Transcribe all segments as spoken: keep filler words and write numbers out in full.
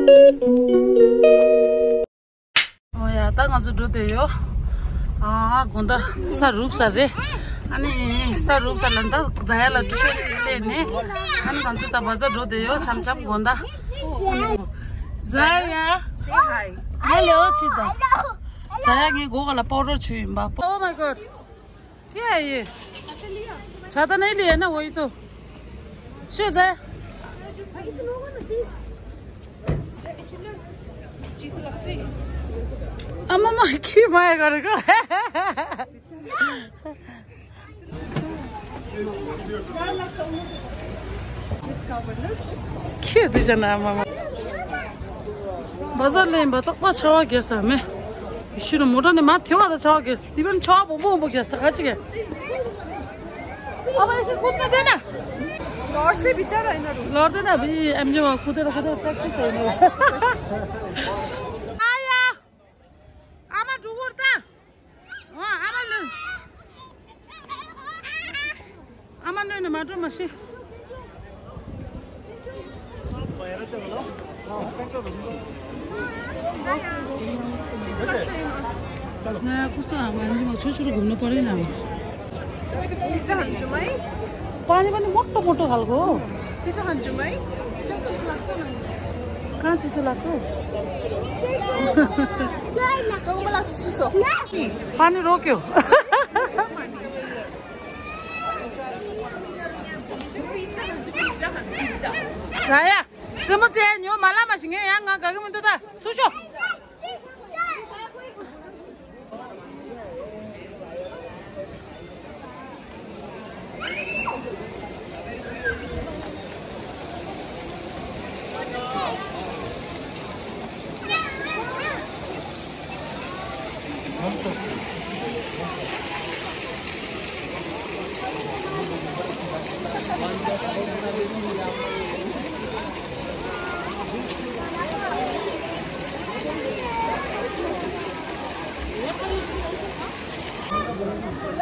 ཨོ་ཡ། ད་ང་ཚོ་འགྲོ་བསྡད་ཡོད། ཨ། དགོང་དག་ས་རུབ་ས་རེད། ཨ་ནི་ས་རུབ་ས་ལ་ད་ཛ་ཡ་ལ་ཊུ་ཤན་སླེབས་ནས། ཨ་ནི་ང་ཚོ་ད་བ་ཛར་འགྲོ་བསྡད་ཡོད། འཆམ་འཆམ་དགོང་དག་ཛ་ཡ། Say hi. Hello. ཅི་ད། ཛ་ཡ་ངའི་མགོ་ག་ལ་པའོ་ཌར་བྱུགས་ཡིན་པ། Oh my God. क्या है ये? चादर नहीं लिया ना, वही तो। शूज है। आमामा, के माया गरेको? के दुईजना आमामा। बजारले बतक्क छावा ग्यास हमे। ཡེ་ཤུ་ལ་མོ་ཊ་ནས་མར་ཐོན་པ་དང་ཆ་བ་གས་དེ་བས་ཆ་བ་སྦོམ་སྦོམ་སྦོམ་གས་ས་ཁ་ཅིག་གས། ཨ་མ་ཡེ་ཤུ་ཁུ་ཚོ་དེ་ན། ལོར་སེ་བི་ཅ་ར་ཡིན་ན་རུ། ལོར་དེ་ན་བི་ཨེམ་ཇི་བ་ཁུ་དེ་ར་ཁུ་དེ་ར་པྲེག་ཊི་སི་ཡིན་ནོ། ཨ་ཡ། ཨ་མ་འགྲོ་བོར་ད། ཨ་མ་ལོས། ཨ་མ་ལོས་ནི་མ་འགྲོ་མ་ཤེས། ང་ཁུ་སང་ཨ་མ་ནི་མ་ཆོ་ཆོ་རུ་གུམ་ནོ་པ་རེ་ན། पानी पनि मोटो मोटो खालको हो। पिठो खान्छु है। पिठो चिसो लाग्छ। कहाँ चिसो लाग्छ? टाउकोमा लाग्छ चिसो। पानी रोक्यो। राया, चाहिँ म चाहिँ नि हो, मला मासिङ यहाँ गा गागी मुन्टु त छुसो।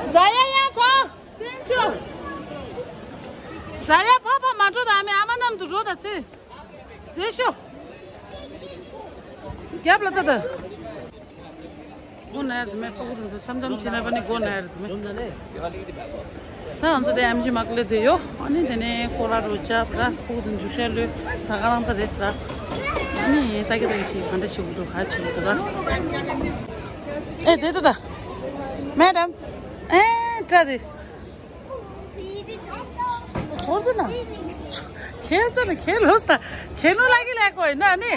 ཛ་ཡ་ཡང་ཚ། ཏན་ཆོ། ཛ་ཡ་ཕ་ཕ་མ་འགྲོ་ད་མེ་ཨ་མ་ནམ་དུ་འགྲོ་ད་ཚེ། རེ་ཤོ། རྒྱབ་ལ་ད་ད། སྒོ་ན་ཡར་དུ་མེད། ཕྲུ་གུ་དེ་ཚོ་འཆམ་འཆམ་བྱེད་ན་པ་ནི་སྒོ་ན་ཡར་དུ་མེད། ད་ང་ཚོ་དེ་ཨེམ་ཆི་མག་ལེ་དེ་ཡོ། ཨ་ནི་དེ་ནས་ཀོ་ལ་རོ་ཅབ་ར་ཕྲུ་གུ་དེ་འཇུག་ཤར་ལོས་ད་ག་རང་ད་རེད་ར། ཨ་ནི་ད་གི་ད་གི་ཞིག་ག་འདྲ་བྱེད་དགོས་འདུག་ག་བྱེད་དགོས་འདུག་ར། ཨེ་དེ་ད་ད། མེ་ཌམ། ཨེ་ཏྲ་དེ། छोड़ देना। खेल्छ नि, खेलोस् न। खेल्नु लागि ल्याएको होइन अनि।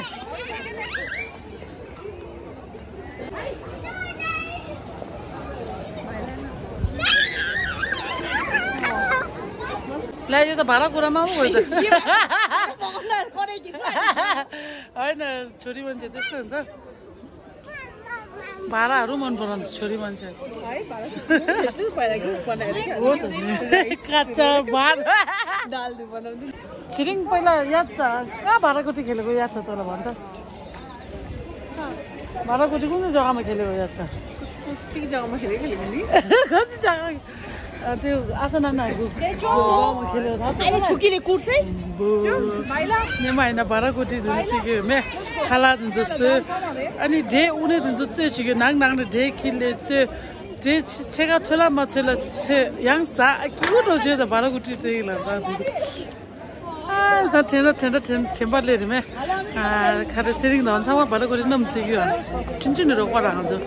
ला, यो त भाँडा कुरामा पो गयो त। होइन, छोरी मान्छे त्यस्तो हुन्छ। भाँडाहरू मन पराउँछ छोरी मान्छे। है, भाँडा कुटी हो, यस्तो पहिला के बनाएर क्या? हो त नि। राइस, काँचा भात। दाल बनाउँदै। छिरिङ पहिला याद छ? कहाँ भाँडाकुटी खेलेको याद छ तँलाई भन त? भाँडाकुटी कुन चाहिँ जग्गामा खेलेको याद छ? कति जग्गामा खेलेको, खेलेको नि? कति जग्गा? अ, त्यो आशा नानाहरूको जग्गामा खेलेको थाहा छ अहिले तँलाई? छुकीले कुट्छ है। बो। नेमा होइन, भाँडाकुटी धुनु चाहिँ के हो, मे खाला धुन्छ जस्तो। अनि ढे उनी धुन्छ चाहिँ छिके नाङ नाङ ढे खिले चाहिँ ढे छेका छोला मछेला छे याङ सा क्युट हो जे त भाँडाकुटी चाहिँ लाग्दा। ཨ། ད་དེ་འདྲ་དེ་འདྲ་དྲན་དྲན་པ་སླེབས་རེད་མེ། ཨ། ག་རེ་ཚེ་རིང་དང་ཚང་མ་བར་གོ་རེ་རྣམས་བརྩི་གི་ཡོད། ཁྲིན་ཆུ་ནི་རོགས་པ་རང་ཚོ།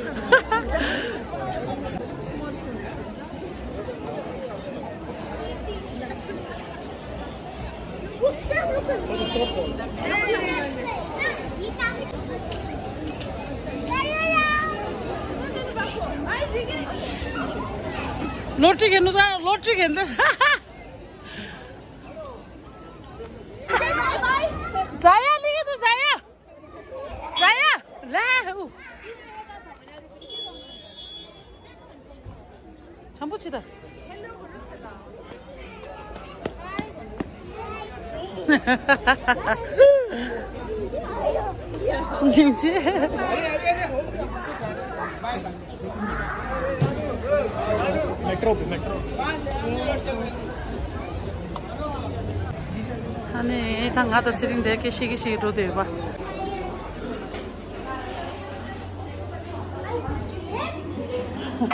लोटरी खेल्नु त, लोटरी खेल्नु। जाया, लिगे त जाया। जाया, ला, उ। छम्बु छिदा। जिन्ची। Metro, metro. अनि यता ང་དང་ཚེ་རིང་དེ་སྐད་ཤེས་ཀྱི་ཤེས་ཀྱི་འགྲོ་བསྡད་ཡོད་པ། ཡ་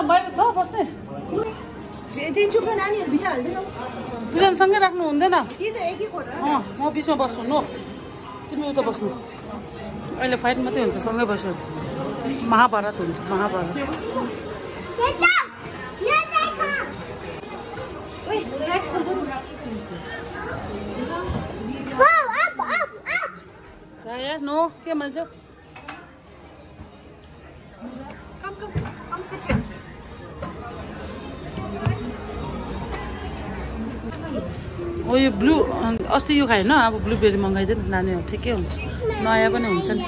འབའ་ཡ་ཚ་བ་སེ། དེ་ཆུ་ཕན་ཨ་ནི་བི་ཐ་ལ་དེ་ནོ། བི་ཆ་སང་གེ་རག་ནོ་འདི་ན། དེ་དེ་ཨེ་ཀི་ཁོ་ར། ཨ་མ་བི་ཆ་བ་སོ་ནོ། དེ་མི་བི་ཐ་བ་སོ་ནོ། ཨ་ལེ་ཕའིཊ་མ་དེ་འོན་ཚེ་སང་གེ་བ་ཤོ། མ་ཧ་བྷ་ར་ཏ་འོན་ཚེ་མ་ཧ་བྷ་ར་ཏ། དེ་ཆ། ཡ་དེ་ཁ། ཝེ་རེད་ཁོ་འདུག། Wow, up, up, up. ཛ་ཡ་ནོ་ཁེ་མ་ཇོ། Come, come, come sit here. Oh, you blue, um, अस्ति यो खायो ना, अब ब्लूबेरी मगाइदिनु नानीहरू ठिकै हुन्छ। नयाँ पनि हुन्छ नि।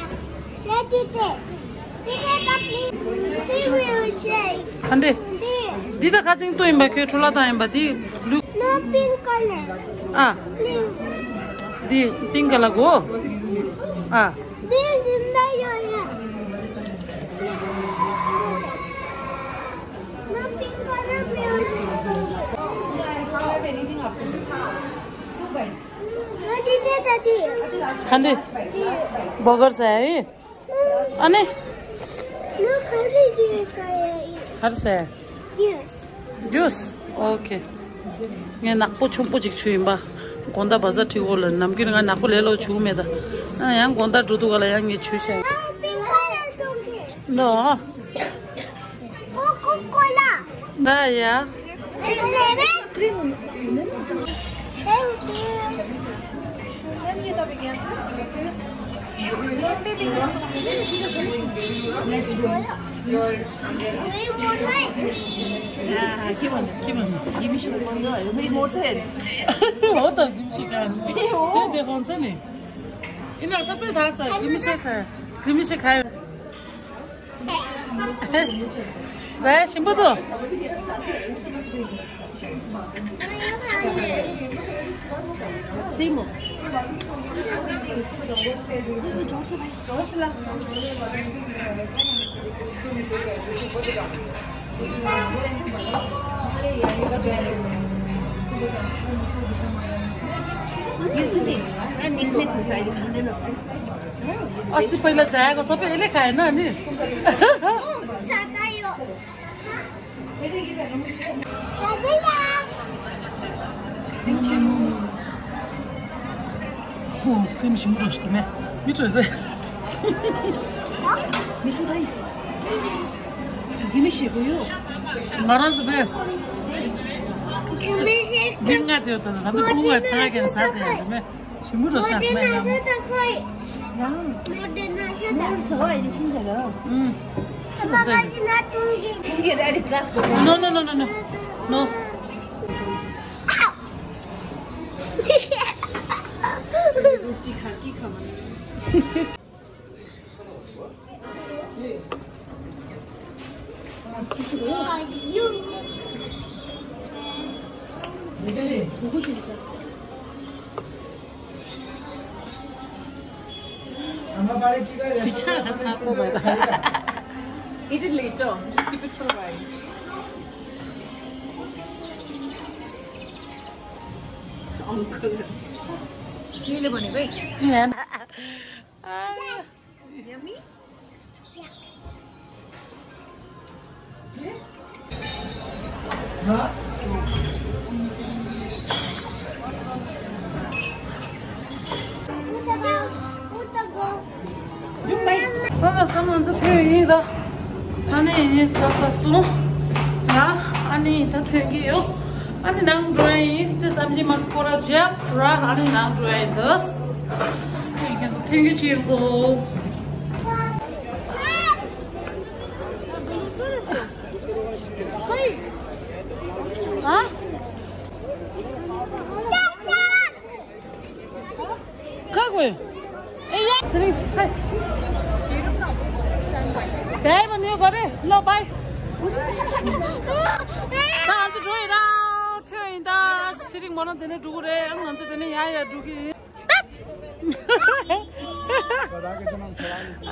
खण्डे दिदा खाचिङ तो इम्बा के ठुला त इम्बा दी ब्लू। No, pink color. आ। Pink. दी पिंक कलर को। आ। This is the yellow. No, pink color. खण्डे बगर चाहिँ है। अनि हर्ष है। Juice. Okay. ངས་ནག་པོ་ཆུང་པོ་ཅིག་ཆུ་ཡིན་པ། དགོང་དག་བ་ཟ་ཁྲི་འོ་ལ་ནམ་རྒྱུན་ང་ནག་པོ་ལས་ལོ་ཆུ་མེད་ད། ཨ་ཡང་དགོང་དག་འགྲོ་འདུག་ག་ལ་ཡང་ངས་ཆུ་བཤད། ནོ། Coca-Cola. ད་ཡ། Thank you. हाँ, के भन्नु? के भन्नु? गिमिस मोर छ हेर। हो त, गिमिस खायो। हो। त्यो देखाउँछ नि। यिनीहरू सबै थाहा छ, गिमिस खायो। गिमिस खायो। जाया सिम्बु दो। सिमो। यो सुने, निक्लेक्ट हुन्छ अहिले खाँदैन। अस्ति पहिला जाएको सबै यसले खाएन अनि। हो, क्रिम सिम रोस्ट में। मिठो रहेछ। मिठो भाइ। गिमिस सेको यो। नराज बे। गिमिस सेक। गिंगा त्यो त, नम्बर टू वा छ के साथ है। Shimura sa smell. Mm. No, no, no, no, no. No. Eat it later. Just keep it for a while. Uncle. के ले बने भाइ? Yummy? ཨ་ལ་ཁ་མང་ཚོ་ཐོན་ཡིན་ད། ཨ་ནི་ཡིན་ས་ས་སོང་། ཡ། ཨ་ནི་ད་ཐོན་གི་ཡོད། ཨ་ནི་ནང་འགྲོ་ཡ་ཡིན་དེ་བསམ་གྱི་མ་སྐོར་ར་རྒྱབ་ར། ཨ་ནི་ནང་འགྲོ་ཡ་ཡིན་ད། ཁྱེད་ཚོ་ཐོན་གི་ཕྱིར་གོ། ཨ། ཁག་པོས། ཨེ་ཡ་ཚེ་རིང་ཧེ། དེ་མ་ནུས་གོ་རེ་ལོ་བའི། ད་ང་ཚོ་འགྲོ་ཡི་ར། ཐོན་ཡིན་ད། ཚེ་རིང་མོ་རང་དེ་ནས་འགྲོ་གི་རེད། ང་ཚོ་དེ་ནས་ཡ་ཡ་འགྲོ་གི་ཡིན།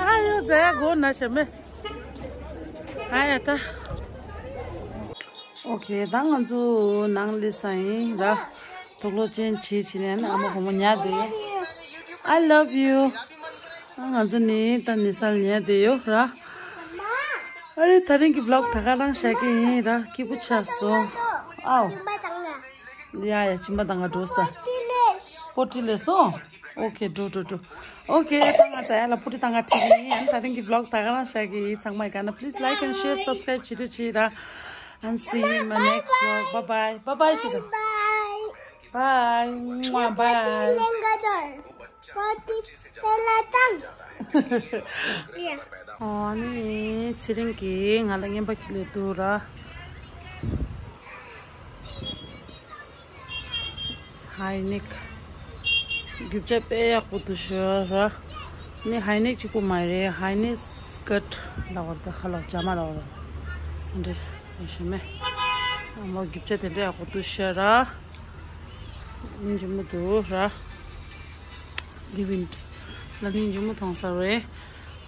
ཨ་ཡོ་ཛ་ཡ་གོ་ན་ཤ་མེ། ཨ་ཡ་ད། ཨོ་ཁེ། ད་ང་ཚོ་ནང་སླེབས་ས་ཡིན་ར། དུག་ལོག་ཅན་བྱེད་བྱེད་ནས་ཨ་མ་བུ་མོ་ཉལ་བསྡད། I love you. ང་ཚོ་ནི་ད་ནི་སལ་ཉལ་བསྡད་ཡོད་ར། ཨ་རེ་ད་རིང་གི་vlog་ད་ག་རང་བཞག་གི་ཡིན་ར། སྐྱིད་པོ་ཆགས་སོང་། ཨའོ། ཡ་ཡ་སྦྱིན་པ་བཏང་ག་འགྲོ་ས། པོ་ཏི་ལས་སོང་། ཨོ་ཁེ་འགྲོ་འགྲོ་འགྲོ། ཨོ་ཁེ་ད་ང་ཚ་ཡ་ལ་པོ་ཏི་བཏང་ག་ཁྲིད་ཀྱི་ཡིན། ཨ་ནི་ད་རིང་གི་vlog་ད་ག་རང་བཞག་གི་ཡིན། ཚང་མ་ཡི་ག་ན་please like and share subscribe་བྱེད་རོགས་བྱེད་ར། And see you in my next vlog. Bye bye. Bye bye་བྱེད་དང་། Bye. Mwah, bye. ཨོ་ནི་ཚེ་རིང་གིས་ང་ལ་རྔན་པ་ཁྱེར་ལས་འདུག་ར། ཧའི་ནེག་རྒྱུ་ཆ་དཔེ་ཡག་པོ་འདུག་ཤག་ར། ནི་ཧའི་ནེག་གཅིག་པོ་མ་རེད། ཧའི་ནེག་སི་ཀར་ཊི་ལབ་པ་རེད། ད་ཁ་ལ་ཇ་མ་ལབ་པ་རེད། འདི་རེད་ཤེས་མེད། ཨ་མ་རྒྱུ་ཆ་དེ་འདྲ་ཡག་པོ་འདུག་ཤག་ར། སྙིང་རྗེ་མོ་འདུག་ར། འདི་བིན་ལ་སྙིང་རྗེ་མོ་མཐོང་ས་རེད།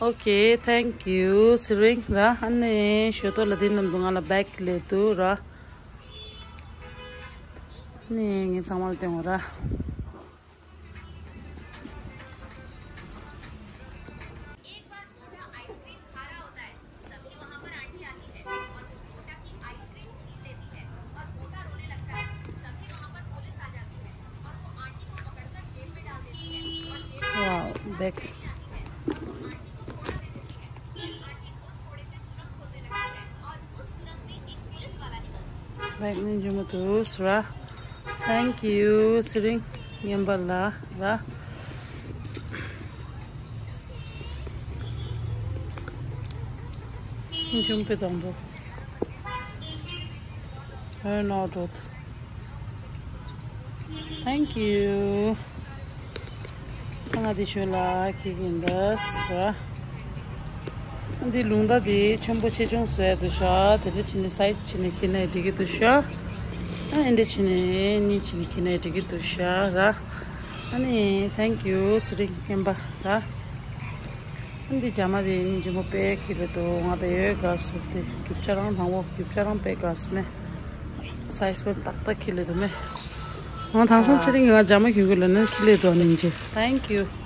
Okay, thank you. ཚེ་རིང་ར། ཨ་ནི་ཞོ་ཏོ་ལ་དེ་རྣམས་འདུག་ང་ལ་བེག་ལས་འདུག་ར། ནས་ངས་ཚང་མ་ལ་སྟོན་དགོས་ར། Wow, big. Bag ནི་འཇུ་མི་ཐུབ་སུ་ར། Thank you. ཚེ་རིང་རྔན་པ་ལ་ར། འཇུ་མི་དང་པོ། ཧོ་ནོ་ཏོད། Thank you. ང་དེ་ཞོ་ལ་ཁྱེར་གྱིན་འདུག་ཟེར། འདི་ལུང་ཐག་དེ་ཆེན་པོ་ཆེ་ཆུང་བཟོ་ཡ་འདུག་ཤག་དེ་འདྲ་བྱས་ནས་སའི་ཛི་བྱས་ནས་ཁྱེར་ནའི་འགྲིག་གི་འདུག་ཤག་ཨ་འདི་འདྲ་བྱས་ནས་གཉིས་བྱས་ནས་ཁྱེར་ནའི་འགྲིག་གི་འདུག་ཤག་ར། ཨ་ནི་thank you ཚེ་རིང་རྔན་པ་ར། འདི་ཇ་མ་དེ་ནི་འཇུ་མོ་དཔེ་ཁྱེར་ལས་འདུག་ང་དེ་ཡོད་དགའ་སོང་། དེ་རྒྱུ་ཆ་རང་དང་པོ་རྒྱུ་ཆ་རང་དཔེ་དགའ་སོང་མེ། སའི་ཛི་དཔེ་ཏག་ཏག་ཁྱེར་ལས་འདུག་མེ། ང་དེང་སང་ཚེ་རིང་གི་ང་ཇ་མ་ཁྱེར་དགོས་ལབ་ན་ཁྱེར་ལས་འདུག་ཨ་ནི་ཇེ། Thank you.